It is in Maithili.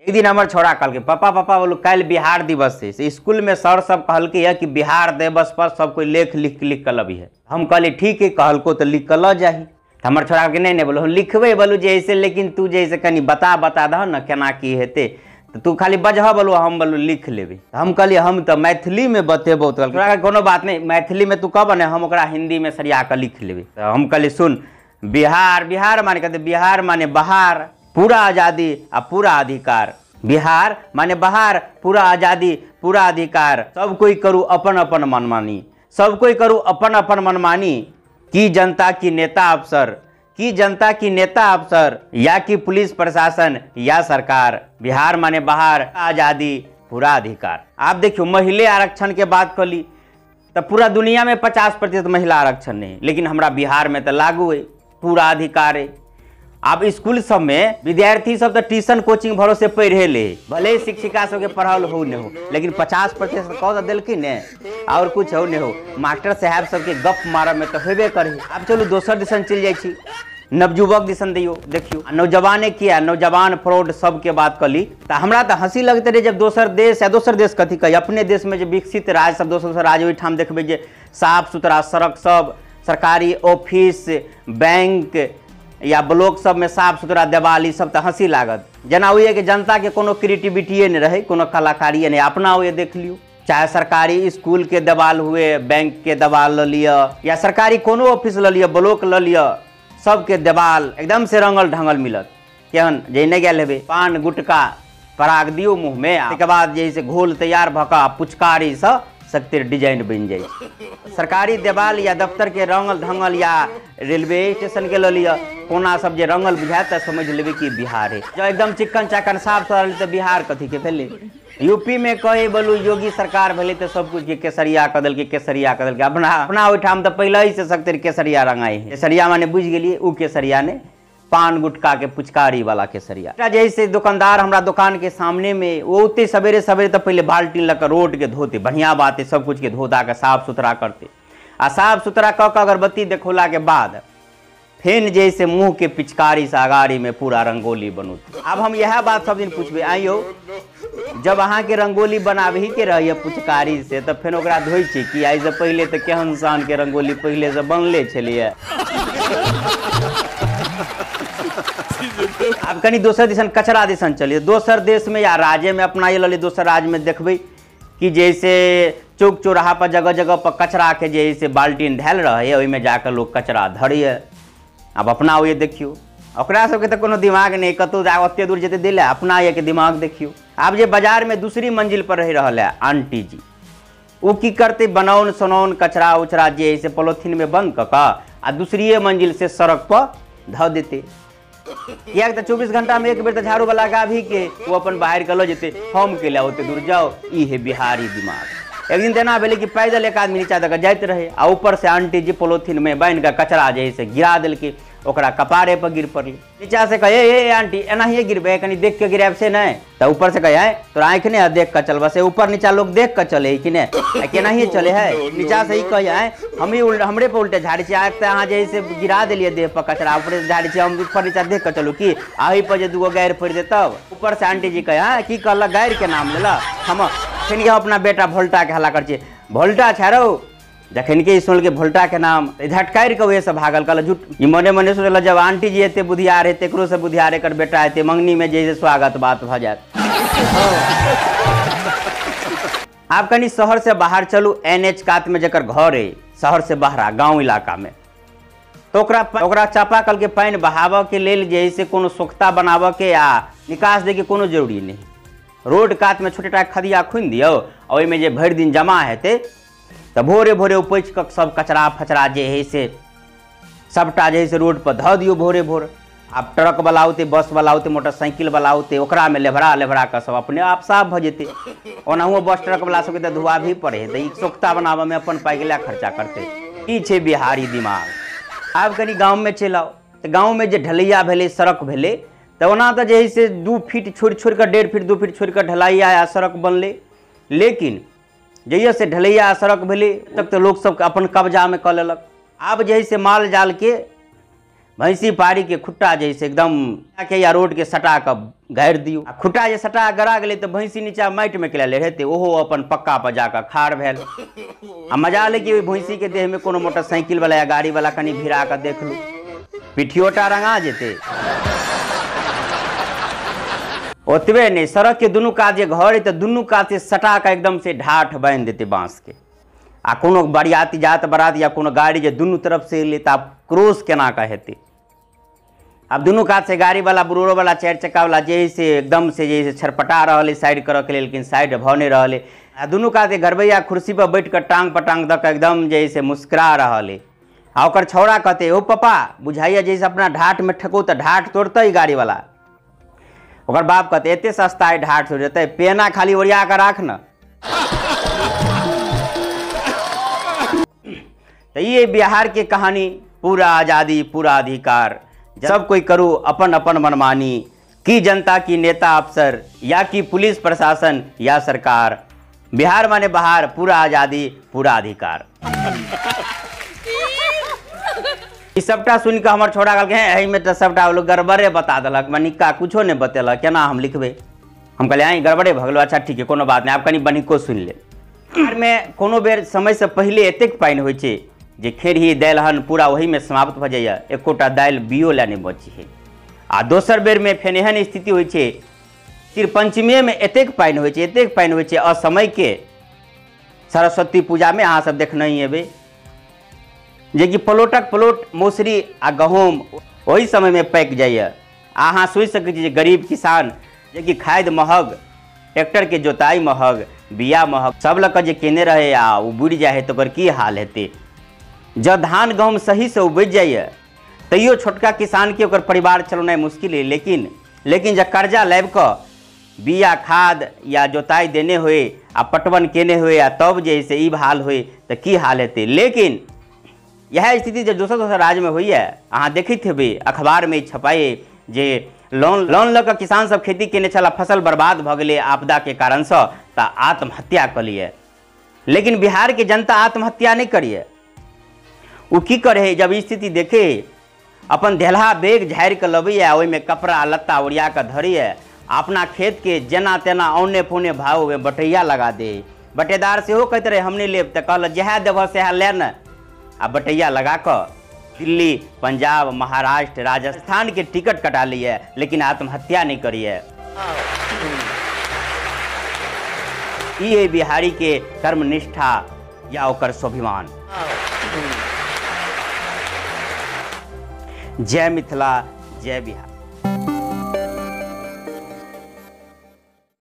एक दिन हमर छोड़ा कहलकै, पापा पापा बोलू काल्हि बिहार दिवस है, से स्कूल में सर सब कहलकै है कि बिहार दिवस पर सब कोई लेख लिख लिख कऽ लबी है। हम कहली ठीक है, कहलको तऽ लिख कऽ लऽ जाही। हमर छोड़ा कहलकै नहीं नहीं बोलो हम लिखबै बोलू जे ऐसे, लेकिन तू जे ऐसे कनि बता बता दह न केना की हेतै, तऽ तू खाली बजह बोलू हम बोलू लिख लेबै। हम कहलियै हम तऽ मैथिलीमे बतेबौ, तऽ कहलकै कोनो बात नहीं मैथिलीमे तू कहबह ने हम ओकरा हिन्दीमे सरिया कऽ लिख लेबै। तऽ हम कहलियै सुन, बिहार बिहार माने कहते बिहार माने बहार, पूरा आज़ादी आ पूरा अधिकार। बिहार माने बहार, पूरा आज़ादी पूरा अधिकार। सब कोई करू अपन अपन मनमानी, सब कोई करू अपन अपन मनमानी। की जनता की नेता अफसर, की जनता की नेता अफसर, या की पुलिस प्रशासन या सरकार। बिहार माने बहार, आज़ादी पूरा अधिकार। आप देखियो महिला आरक्षण के बात कली तो पूरा दुनिया में 50% महिला आरक्षण नहीं, लेकिन हमरा बिहार में तो लागू है, पूरा अधिकार है। आब स्कूल सब में विद्यार्थी सब तो ट्यूशन कोचिंग भरोसे पढ़े ले, भले शिक्षिका सबके पढ़ल हो नहीं हो, लेकिन 50% कह तो देलखिन ने, और कुछ हो नहीं हो। मास्टर साहब सबके गप मारऽ में तो हेबे करे। आब चलू दोसर दिसन चलि जाइ छी, नवयुवक दिसन दियौ देखियौ नौजवाने किया नौजवान फ्रॉड सबके बात कली तो हमरा तो हंसी लगते रहे जब दोसर देश या दोसर देश कथी कही अपने देश में जे विकसित राज्य सब दोसर दोसर राज्य ओहिठाम देखबै जे साफ सुथरा सड़क सब, सरकारी ऑफिस, बैंक या ब्लॉक सब में साफ सुथरा देवाल ई सब तो हंसी लागत। जेना होइए कि जनता के कोनो क्रिएटिविटीए नहीं रहे, कोनो कलाकारिए नहीं। अपना होइए देख लियौ, चाहे सरकारी स्कूल के देवाल हुए, बैंक के देवाल ल लिअ या सरकारी कोनो ऑफिस ल लिअ, ब्लॉक ल लिअ, सबके देवाल एकदम से रंगल ढंगल मिलत। केहन जे नहि गेल हेबै, पान गुटका पराग दियौ मुँह में, ताहिके बाद जे से घोल तैयार भऽ कऽ पुचकारीसँ सकते डिजाइन बनि जाइ छै। सरकारी देवाल या दफ्तर के रंगल ढंगल या रेलवे स्टेशन के लऽ लिअ, कोना सब जे रंगल बुझायत तऽ समझ लेबै कि बिहार है। जँ एकदम चिक्कन चाकन साफ सुथरा तऽ बिहार कथी के भेलै। यूपी में कहे बोलू योगी सरकार भेलै तऽ सब कुछ के केसरिया कऽ देलकै, केसरिया कऽ देलकै। अपना अपना ओहिठाम तऽ पहिले ही से सकते केसरिया रंगाइ है। केसरिया माने बुझि गेलियै, ओ केसरिया ने पान गुटका के पुचकारी वाला केसरिया। एकटा जे से दुकानदार हमरा दुकान के सामने में, वो ओते सवेरे सवेरे तो पहले बाल्टीन लऽ कऽ रोड के धोते, बढ़िया बात है, सब कुछ के धो धा के साफ सुथरा करते। आ साफ सुथरा कऽ कऽ अगरबत्ती देखौला के बाद फेन जे से मुँह के पिचकारी से अगाड़ी में पूरा रंगोली बनौते। आब हम इएह बात सब दिन पूछबै, आइयो जब अहाँके रंगोली बनाबही के रहैए पुचकारी से तऽ फेन ओकरा धोइ छी कि एहिसँ पहिले तऽ केहन शान के रंगोली पहिले से बनले छलैए। आब कनि दोसर दिसन कचरा दिसन चलिए, दोसर देश में या राज्य में अपना लऽ लिअ, दोसर राज्य में देखबै कि जैसे चौक चौराहा पर जगह जगह पर कचरा के जे से बाल्टीन धयल रहैए, ओहिमे जाकऽ लोक कचरा धरैए। आब अपना ओहि देखियौ, ओकरा सबके तऽ कोनो दिमाग नहि, कतहु जा ओते दूर जेतै दै लए, अपना यके दिमाग देखियौ। आब जे बाजार में दूसरी मंजिल पर रहि रहल है आंटी जी, ओ की करतै, बनौन सोनौन कचरा उचरा जे से पोलोथीन में बंद कऽ कऽ आ दूसरिए मंजिल से सड़क पर धऽ देतै। किएक तऽ 24 घंटा में एक बेर तऽ झाड़ू वाला गाभी के ओ अपन बाहर के लऽ जेतै, हम के लए ओते दूर जाओ। ई है बिहारी दिमाग। एक दिन तेना भेलै कि पैदल एक आदमी नीचा दऽ कऽ जाइत रहै आ ऊपर से आंटी जी पोलोथीन में बान्हि कऽ कचरा जे है से गिरा देलकै, ओकरा कपारे पर गिर पड़लै। नीचा से कहे ए आंटी एनाहिए गिरबै, कनि देख के गिरायब से नहि, तऽ ऊपर से कहे आँय तोरा आँखि नहि देख कऽ चलबऽ से, ऊपर नीचा लोग देख कऽ चले कि नहि, केनाहिए चले है। नीचा से ही कहे आँय हमही हमरे पर उल्टे झाड़ै छी, आँखि तऽ अहाँ जे है से गिरा देलियै देह पर कचरा, ऊपरे से झाड़ै छी, हम ऊपर नीचा देख कऽ चलू कि अही पर जे दूगो गारि पड़ि जेतै तब। ऊपर से आंटी जी कहे आँय की कहलक, गारि के नाम लेलक। हम फेर हम अपना बेटा भोल्टा के हल्ला करै छियै, भोल्टा छै रौ। जखन के सुनलकै भोल्टा के नाम झटकारि कऽ ओहे से भागल, कहलक झूठ। ई मने मने सोचलक जब आंटी जी एते बुधियार है तेकरो से बुधियार एकर बेटा हेतै, मंगनी में जे स्वागत बात भऽ जायत। आब कनि शहर से बाहर चलू, एन एच कात में जकर घर है शहर से बाहर गाँव इलाका में, तो ओकरा ओकरा चापाकल के पानि बहाबऽ के लेल जे से कोनो सोख्ता बनाबऽ के या निकास दै के कोनो जरूरी नहि। रोड कात में छोटे टा खदिया खुनि दियौ आ ओहिमे जे भरि दिन जमा हेतै तऽ भोरे भोरे उपछि कऽ सब कचरा फचरा जे है से सबटा जे है से रोड पर धऽ दियौ भोरे भोर। आब ट्रक वाला औतै, बस वाला औतै, मोटरसाइकिल वाला औतै, ओकरा में लेभरा लेभरा कऽ सब अपने आप साफ भऽ जेतै। ओनाहुओ बस ट्रक वाला सबके तऽ धुआ भी पड़े है, तऽ ई सोख्ता बनाबऽ में अपन पाइ के खर्चा करतै। ई छै बिहारी दिमाग। आब कनि गाँव में चलि आउ तऽ गाँव में जे ढलैया भेलै, सड़क भेलै, तऽ ओना तऽ जे है से 2 फीट छोड़ि छोड़ि कऽ 1.5 फीट 2 फीट छोड़ि कऽ ढलैया या सड़क बनलै, लेकिन जहिया से ढलैया सड़क भेलै तक तऽ लोक सबके अपन कब्जामे कऽ लेलक। आब जे है से माल जाल के भैंसी पारी के खुट्टा जे से एकदम के या रोड के सटा कऽ गाड़ि दियौ। आ खुट्टा जे सटा गड़ा गेलै तऽ भैंसी नीचा माटिमे केला लेहेतै, ओहो अपन पक्का पर जाकऽ खाड़ भेल। आ मजा लै कि ओहि भैंसी के देहमे कोनो मोटरसाइकिल वाला या गाड़ी वाला कनि भिड़ा कऽ देखलू, पिठियोटा रंगा जेतै। ओतबे नहि, सड़क के दुनू कात जे घर है तऽ दुनू कात से सटा कऽ एकदम से ढाठ बान्हि देतै बाँस के। आ कोनो बरियाती जात बरात या कोनो गाड़ी जे दुनू तरफ से एलै तऽ आब क्रॉस केना कऽ हेतै। आब दुनू कात से गाड़ी वाला बोलेरो वाला चारि चक्का वाला जे से एकदम से जे से छरपटा रहल है साइड करऽ के लेल, लेकिन साइड भऽ नहि रहल है। आ दुनू कात घरबैया कुर्सी पर बैठ कऽ टांग पर टांग दऽ कऽ एकदम जे से मुस्कुरा रहल है। आ ओकर छौड़ा कहतै ओ पप्पा बुझाइया जे से अपना ढाठ में ठेकू तऽ ढाठ तोड़तै गाड़ी वाला। ओकर बाप कहतै एते सस्ता है ढाठ तोड़ जेतै, पेना खाली ओरिया कऽ राख न। तऽ ये बिहार के कहानी, पूरा आज़ादी पूरा अधिकार, सब कोई करू अपन अपन मनमानी, की जनता की नेता अफसर या की पुलिस प्रशासन या सरकार, बिहार माने बहार, पूरा आज़ादी पूरा अधिकार। ई सबटा सुनि कऽ हमर छोड़ा कहलकै हेँ एहिमे तऽ सबटा लोग गड़बड़े बता देलक, मनिका कुछो नहि बतेलक, केना हम लिखबै। हम कहलियै आँय गड़बड़े भऽ गेलो, अच्छा ठीक है कोनो बात नहि, आब कनि बनिको सुनि ले। बिहारमे कोनो बेर समयसँ पहिले एतेक पानि होइ छै जे खेरही दालि पूरा ओहिमे समाप्त भऽ जाइए, एकोटा दालि बियो लए नहि बची है। आ दोसर बेरमे फेर एहन स्थिति होइ छै सिर पंचमीमे एतेक पानि होइ छै, एतेक पानि होइ छै असमयके। सरस्वती पूजामे अहाँ सब देखने ही हेबै जेकि प्लॉटक प्लॉट मौसरी आ गहूँम ओहि समयमे पाकि जाइए। आ अहाँ सोचि सकै छी जे गरीब किसान जेकि खाद महग, ट्रैक्टरके जोताइ महग, बिया महग, सब लऽ कऽ जे केने रहै आ ओ बुड़ि जाइ है तऽ ओकर की हाल हेतै। जँ धान गहूँम सहीसँ उपजि जाइए तैयो छोटका किसानके ओकर परिवार चलौनाइ मुश्किल है, लेकिन जँ कर्जा लाबि कऽ बिया खाद या जोताइ देने होय आ पटवन केने होय आ तब जे से ई हाल होय तऽ की हाल हेतै। लेकिन इएह स्थिति जे दोसर दोसर राज्यमे होइए, अहाँ देखैत हेबै अखबारमे छपाइ जे लोन लऽ कऽ किसान सब खेती केने छल, फसल बर्बाद भऽ गेलै आपदाके कारणसँ तऽ आत्महत्या कऽ लिए। लेकिन बिहारके जनता आत्महत्या नहि करिए, ओ की करे है जब स्थिति देखे अपन धेलहा बैग झाड़ि कऽ लबैए, ओहिमे कपड़ा लत्ता ओरिया कऽ धरैए, अपना खेतके जेना तेना औने पौने भाव ओहिमे बटैया लगा दे। बटेदार सेहो कहैत रहै हम नहि लेब, तऽ कहलक जएह देबह सएह ले ने, आ बटैया लगा कऽ दिल्ली पंजाब महाराष्ट्र राजस्थान के टिकट कटा लिए, लेकिन आत्महत्या नहीं करिए। ई है बिहारी के कर्मनिष्ठा या ओकर स्वाभिमान। जय मिथिला, जय बिहार।